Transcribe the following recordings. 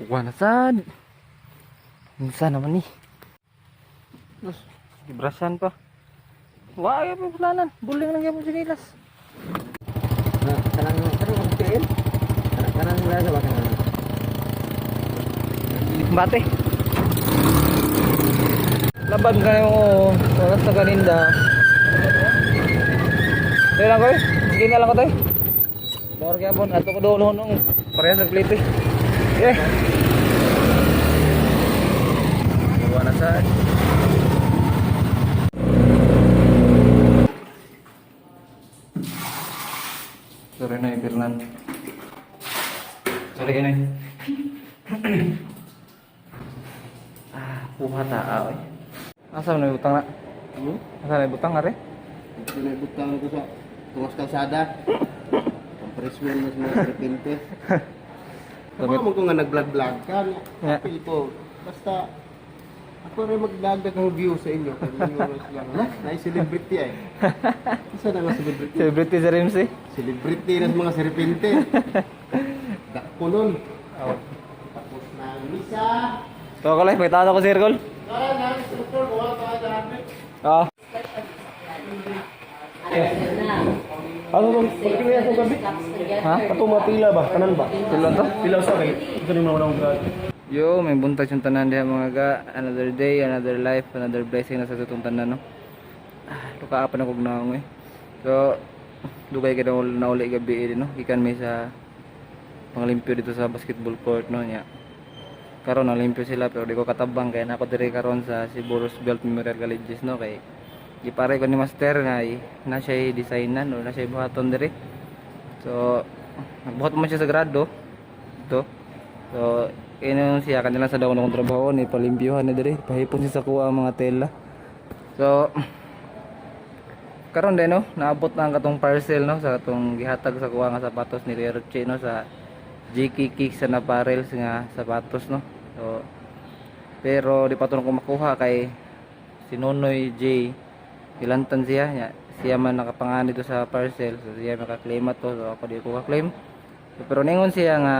Kuha na sad. Unsa naman ni? Los, gibrasan pa. Wa ay pa bulanan. Buling lang gyapon sinilas. Na, kanang kanang magtiil. Kanang kanang wala sa ba kanang. Bate. Laban ka mo oras na kaninda. Tayo lang ko eh. Sige na lang ko tayo. Bawar kaya po. Ato ko doon nung parehas ng plate eh. Eh. Gawa na sa. Sorry na, Pirlan. Sorry ka na eh. Ah, puha ta ah, oy. Asa man may butang na? Hmm? Asa may butang are? Ito na ibutang ko sa tungas kalsada. Ang preswell na sa mga serpente. Damit. Ako mo ko nga nag-vlog-vlog ka. Yeah. Happy ko. Basta ako rin magdagdag ng view sa inyo. Kaya viewers lang. Ha? Na celebrity ay. Isa na nga celebrity. Celebrity sa Ramsey. Celebrity na sa mga serpente. Dakpo nun. Oh. Tapos na ang misa. So ko lang, pakita ko circle. Tara na, instructor. Wala tayo sa amin. Ah. Ano bang pagpila sa gabi? Ha? Ato mga pila ba? Kanan ba? Pila to? Pila sa kay ito ni mga unang grad. Yo, may buntag yung tanan diha mga ga. Another day, another life, another blessing na sa tutong tanan no. Ah, luka pa na kog naong eh. So, dugay ka na nauli gabi eh, no. Gikan may sa panglimpyo dito sa basketball court no nya. Karon nalimpyo sila pero di ko katabang kay nako diri karon sa Cebu Roosevelt Memorial Colleges no kay gipare ko ni master nga na siya designan no na siya buhaton diri. So, nagbuhat man siya sa grado dito. So, ino siya kanila sa daw akong trabaho ni palimpyuhan ni diri, pahipon siya sa kuha ang mga tela. So, karon din no, naabot na ang katong parcel no sa katong gihatag sa kuha nga sapatos ni Kuya Roche no sa GK Kicks na apparels nga sapatos no. So, pero di pa to ko makuha kay si Nonoy J ilantan siya nya siya man nakapangan dito sa parcel, so siya makaklaim to, so ako di ko ka-claim. So, pero ningon siya nga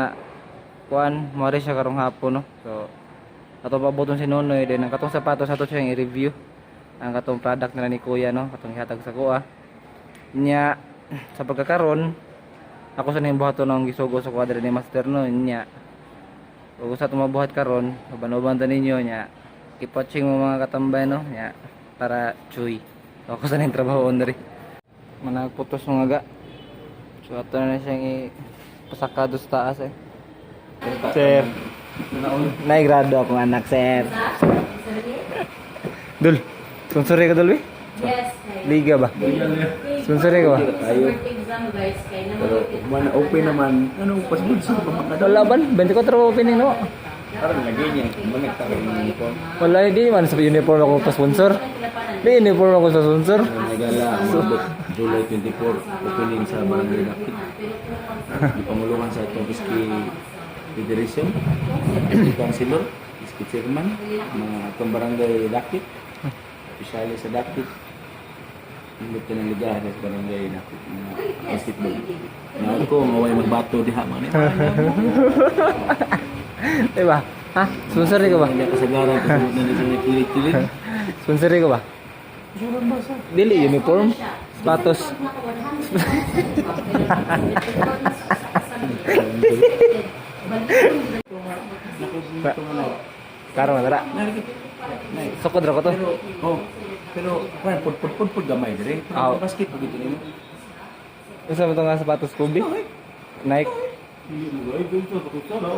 kuan moari siya karong hapon no. So ato pabuton si Nonoy din ang katong sapatos ato siyang i-review ang katong product nila ni Kuya no, katong gihatag sa kuha nya. Sa pagkakaron ako sa ning buhaton ng gisugo sa kuha diri ni Master no nya. Ug sa tumabuhat karon, uban-uban ta ninyo nya. Keep watching mo mga katambay no nya para chuy. So, ako sa ning trabaho on diri. Managputos mga ga. So ato na siyang ipasakado sa taas eh. Sir. Naigrado akong anak, sir. Dul, sponsor ka dul, eh? Yes. Liga ba? Sponsor ka ba? Tayo. Exam guys, kay na Pero man open naman, ano pasbudso pa makadal. Wala ban, 24 opening no. Karon lagi niya, mga tao yung uniform. Wala hindi man sa uniform ako pa sponsor. Di uniform ako sa sponsor. Nagala umabot July 24 opening sa Barangay Dakit. Gipanguluhan sa itong Iski Federation, Iski Councilor, Iski Chairman, mga atong Barangay Dakit, opisyales sa Dakit. Indot ka ng ligahan sa Barangay Dakit, mga basketball. Nga ko, maway magbato diha mga ni. Di ba? Ha? Sponsor ka ba? Hindi kasagaran kasunod na sa kilit-kilit. Sponsor ka ba? Dili uniform, sapatos. Karon na tara. Sukod ra ko to. Pero, oh, pero, kwan, pud pud pud pud gamay dire. Pero Ah. basket pud gito nimo. Usa mo to nga sapatos Kobe? Nike.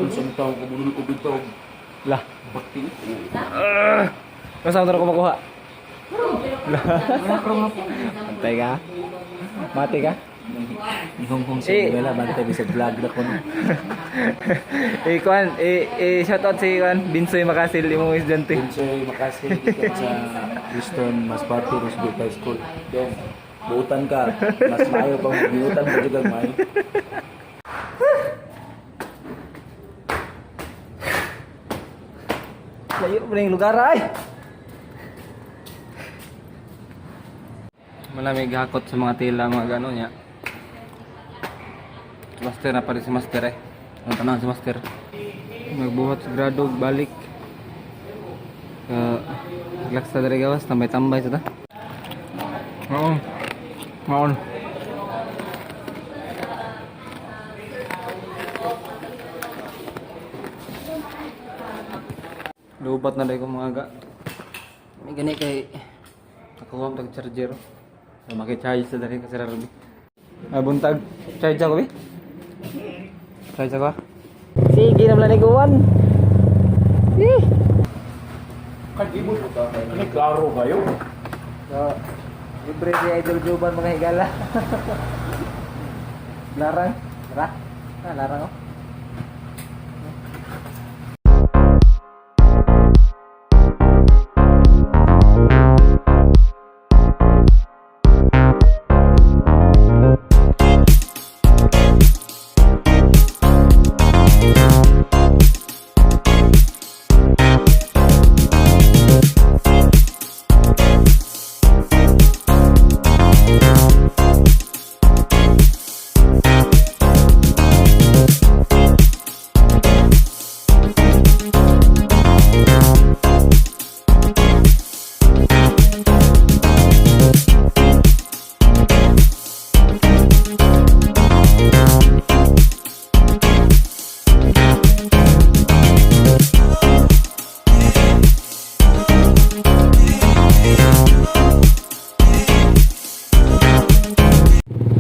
Unsang tawo ko bunol og bitaw Lah. bakti. Usa mo to ko makuha? Antay ka? Mati ka? Nihonghong sa Eh. wala bantay bisag vlog na kon. Eh, kuan, eh, eh, shoutout si kuan, Binsoy Makasil, imong estudyante. Binsoy Makasi gikan sa Houston Masbate Roosevelt High School. Dong, buutan ka. Mas maayo pa buutan ka jud maayo. Layo pa na yung lugar ay. Malamig hakot sa mga tela mga gano'n niya. Master na pa rin si Master eh. Ang tanong si Master. Magbuhat sa grado balik. Relax sa diri gawas, tambay-tambay sa ta. Oo. Maon. Lubat na dahil ko mga ga. May gani kay nakuha mo tag charger. So maki-charge sa diri kasi rabi. Ah, buntag. Charge ako bi. Charge ako, ah. Sige na ni kuwan. Eh. Ano, klaro kayo? So, libre si Idol Juban, mga higala. Larang. Tara. Ah, larang oh.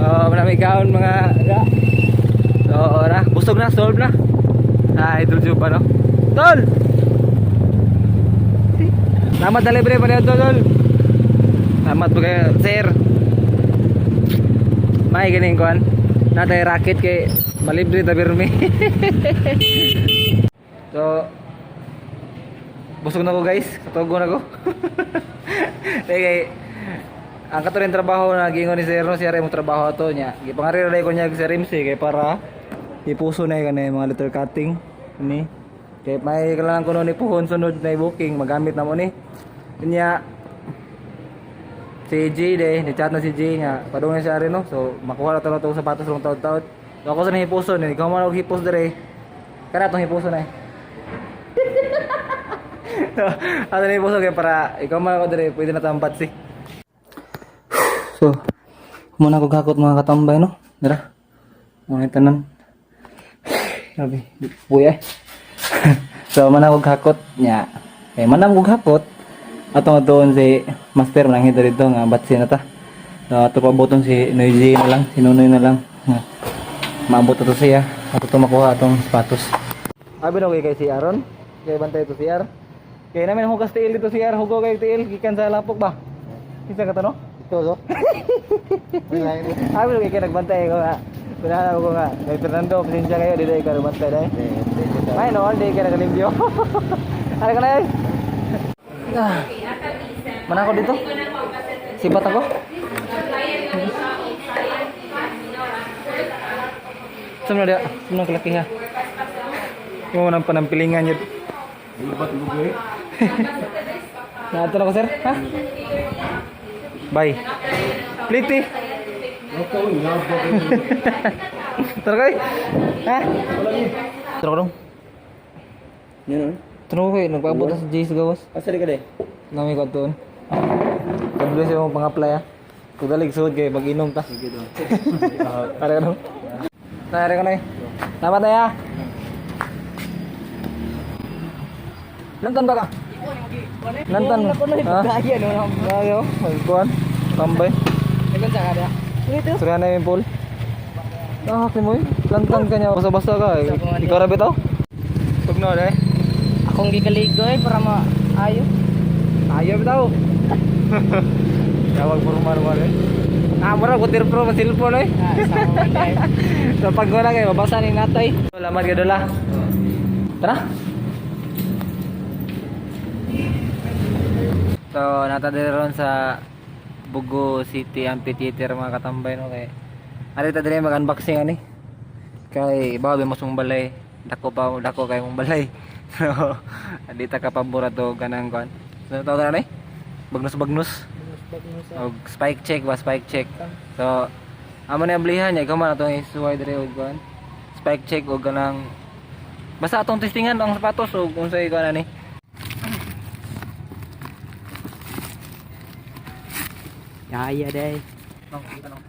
Oh, marami kaon, mga ga. So, ora, busog na, solve na. Ah, Idol Juban, no. Tol. Salamat na libre pa niyo, tol. Salamat po kayo, sir. May ganing kuan. Natay racket kay malibre ta pirmi. So, busog na ko, guys. Katugo na ko. Kay ang katuring trabaho na giingon ni sir no, siya mo trabaho ato niya. Gipangariro ko niya si Rimsey kay para ipuso na kanay mga letter cutting ni. Kay may kailangan ko no ni puhon sunod na booking magamit na mo ni. Niya si G de, ni chat na si G nga padung na siya rin no. So makuha na to tong sapatos rong taod-taod. So ako sa nahipuso ni, ikaw man og hipos dire. Kana tong hipuso na eh. So, ato na hipuso kay para ikaw man ako dire pwede na tampat si. So, muna ko gakot, mga katambay, no? Dara. Muna yung tanan. Grabe, buya eh. So, mana ko gakot nya. Eh, mana ko gakot. Ato nga doon si Master nang hita dito nga batsi na ta. So, ato pabuton si Noy na lang, si Nonoy na lang. Nga. Maabot na to siya. Ato to makuha atong sapatos. Abi na kay si Aaron. Kay bantay to si Ar. Kay namin hugas tiil dito si Ar, hugo kay tiil gikan sa lapok ba. Kinsa ka to no? Ito, so. Abi kay nagbantay ko nga. Pinahanap ko nga. Kay Fernando, pasensya kayo, di ka nagbantay dai. May no, di ka nakalimpyo. Ano ka na yun? Ah. Mana ako dito? Sipat ako? Saan na dia? Saan na kalaki ha? Yung nang panampilingan yun. Ibat mo ko eh. Naato na ko, sir? Ha? Bye. Pliti. Ikaw, ngaba ko. Tara kay. Ha? Tara ko dong. Yun. Tara ko kay nagpaabot na sa Jay sa gawas. Asa di ka de? Nami ko doon. God bless yung pang-apply ah. Kung dalig suod kay mag-inom ta. Sige doon. Tara ka dong. Tara ka na eh. Tama tayo ah. Lantan ba ka? Lantan. Ha? Ayo, magkuhan. Tambay. Sura na yung pool. Ah, mo eh. Lantan ka niya. Basa-basa ka eh. Ikaw ra bitaw? Tugno eh. Akong gigaligoy para maayo. Ayaw bitaw. Tawag formal mo eh. Ah, mura ko pro pa cellphone eh. Ah, sama man dahil. So pag wala kayo, mabasa ni natay. Salamat ka dola. Tara. So, nata diri ron sa Bugo City Amphitheater, mga katambay no, kay ari ta diri mag-unboxing ani. Kay ibaw ba mas mong balay, dako pa dako kay mong balay. So, di ta ka pabor ato ganang kuan. So, tawag na ni? Bagnos bagnos. Og spike check ba, spike check. So, amo na ablihan niya, ikaw man atong isuway diri og kuan. Spike check og kanang Basta atong testingan ang sapatos o kung sa ikaw na ni. Yaya day. Nong, kita nong.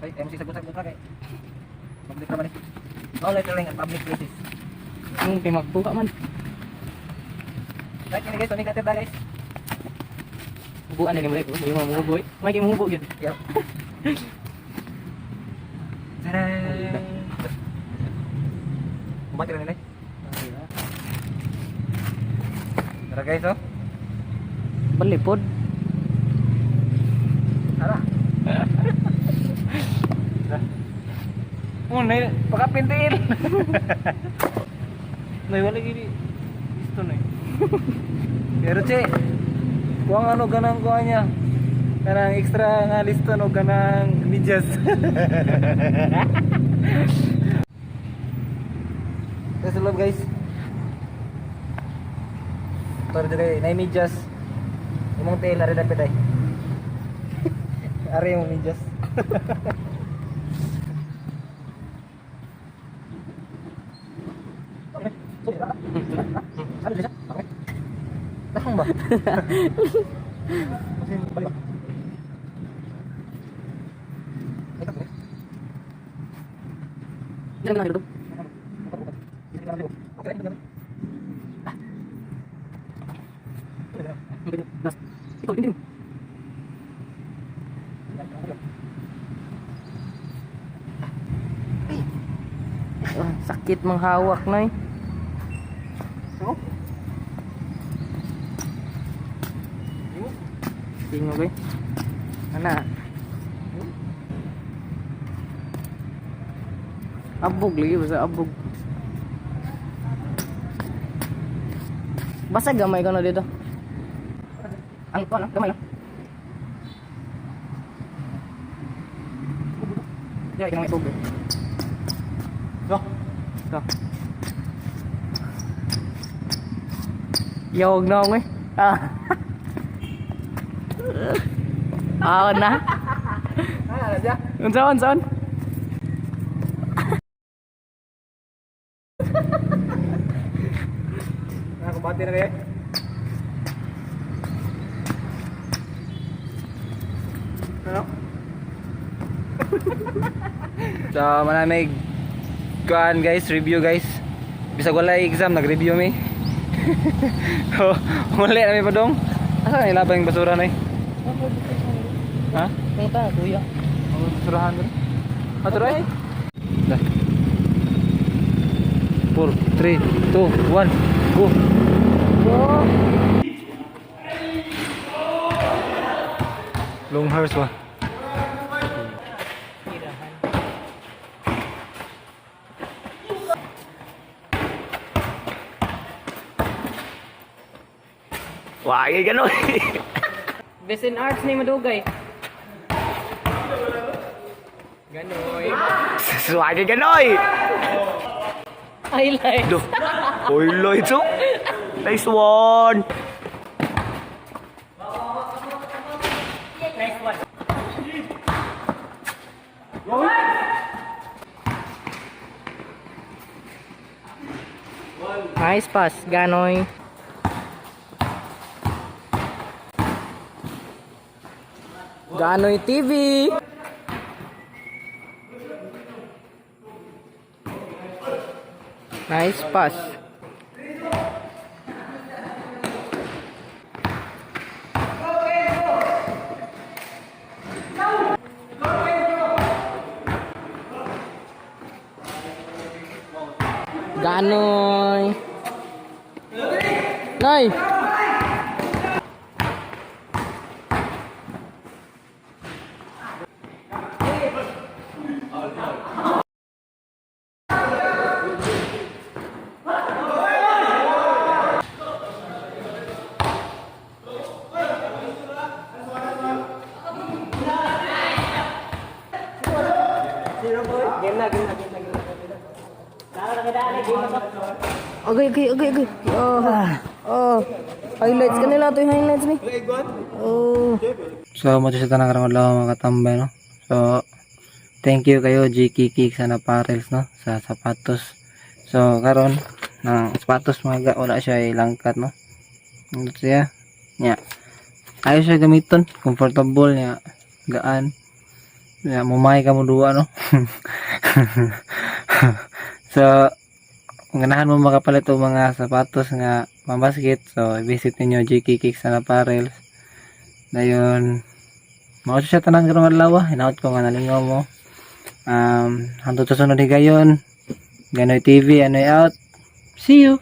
Ay, MC sagot-sagot ka kay. Public naman eh. No littering at public places. Ang pinagbuka man. Right, kini guys, unig natin ba guys? Bubuan na ni mo ko. May mga mubo. May kay mubo yun. Yep. Tadaan! Bumati na nila eh. Tara guys, oh. Balipod. Tara. Tara. Oh, nay, pakapintiin. Nay, wala gini. Gusto na eh. Pero che, kuang ano ganang kuha niya. Kanang extra nga listo no ganang medyas. Sa loob guys. Tara dere, nay medyas. Imong tail ari dapit ay. Ari yung medyas. Takong ba? Diyan lang dito. Ikaw hindi. Ah, sakit manghawak na eh. Tingog eh. Ana. Abog lagi basta abog. Basta gamay ko na dito. Ang ano, gamay lang. Di ay gamay tubig. So, Ito. Yawag na ako eh. Ah. Ah, na. Unsa unsa? Nakabati na kayo. Ano? So, manamig kuan guys, review guys. Bisag wala exam, nag-review mi. So, wala na mi padong. Asa na ilabang yung basura na eh? Ha? Punta kuya. Ang basurahan doon? Ah, tuloy? Dah. 4, 3, 2, 1, go! Go. Long hairs ba? Wagi ganoy. Best in arts ni madugay. Ganoy. Wagi ganoy. Highlight. Do. Oy, ito. Nice one. Nice pass, Ganoy. Ganoy TV. Nice pass. Ganoy. Nay. Agay, agay, agay, agay. Oh, oh. Highlights kanila to yung highlights ni. Oh. So, mo sa tanang karong adlaw mga katambay no. So thank you kayo, GK Kicks and Apparels, no, sa sapatos. So karon ng sapatos, mga ga, wala siya ilangkat, no. Ano siya? Nya. Ayos siya gamiton, comfortable niya, gaan. Ya, mumay ka mo duwa, no. So, kung ganahan mo makapalit og mga sapatos nga pambasket, so visit ninyo GK Kicks and Apparels. Dayon, mao siya tanan karong adlaw. Hinaot ko nga nalingaw mo. Hangtod sa sunod higayon. Ganoy TV, Anoy out. See you.